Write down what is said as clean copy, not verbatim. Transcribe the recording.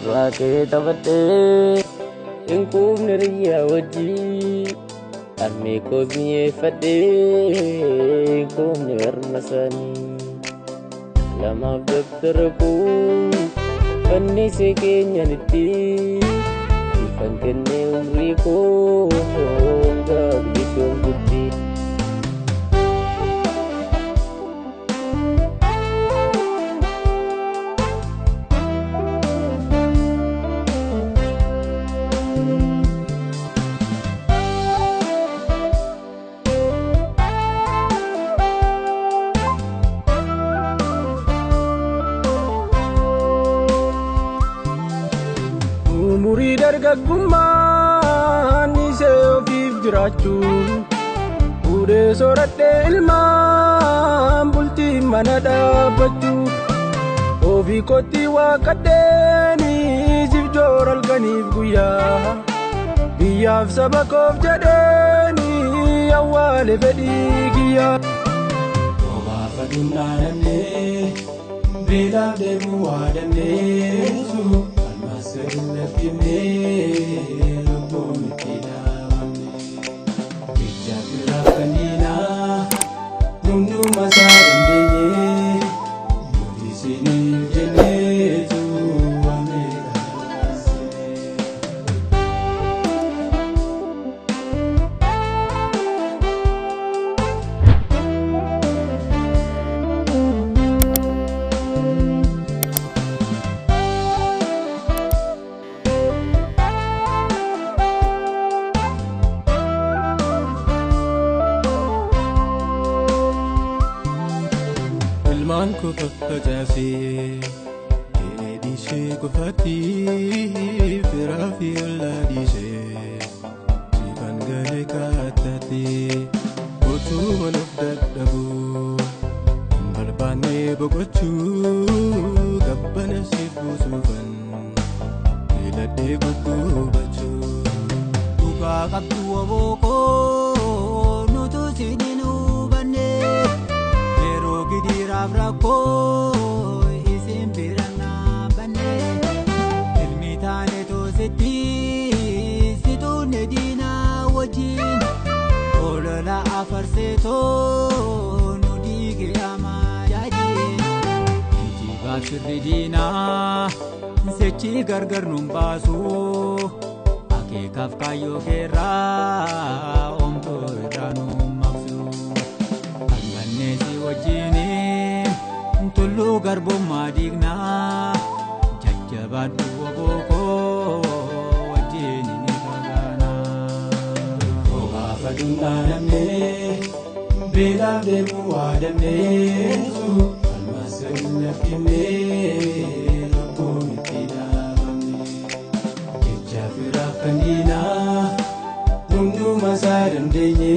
Waaqee taphadhee hin quufne riyyaa wajjii harmee koos mi'eeffadhee hin quufne harma isaanii lamaaf dabtara koo fannisee keenyanitti ifan kennee umrii koo hanga bilisoomtutti. Umurii dargaggummaan ishee ofiif jiraachuu fuudhee sooradhee ilmaan bultii mana dhaabbachuu ofii kootti waaqadheeni siif joora halkaniif guyyaa biyyaaf saba koof jedheeni awwaale fedhii kiyyaa. Obaafachuun dhaadannee beelaaf deebuu waadannee Laftinee lubbuun itti dhaabamne jecha firaaf kanniinaa hunduma isaa dandeenye nuti isiniif jenneetu waamee kanaasine. Ilmaan koo faffacaasee dheedhii ishee qofaatti firaa fi ollaa dhiisee siifan galee kaattaatti utuu waluuf dadhabu hin barbaanne boqochuu gabbana siif buusuufan filadhee gugguubachuu. Dhugaa qabdu obookoo nutu siin hin hubanne yeroo gidiraaf rakkoo isin bira dhaabbanne ilmi taane toositti situunne diinaa wajjin olola afarseetoo nu diige amaa jaajiin geejjibaaf sirri diinaa sechi gargar nun baasu. Akeekaaf kaayyoo keerraa oomtuu irraa nu maqsu. Falmanneesi wajjiniin tulluu garbummaa diignaa jajjabaadhu obookoo wajjin ni fagaana. Obaafachuun dhaadannee beelaaf deebuu waadannee falmas gadi laftinee lubbuun itti dhaabamne jecha firaaf kanniinaa hunduma isaa dandeenye.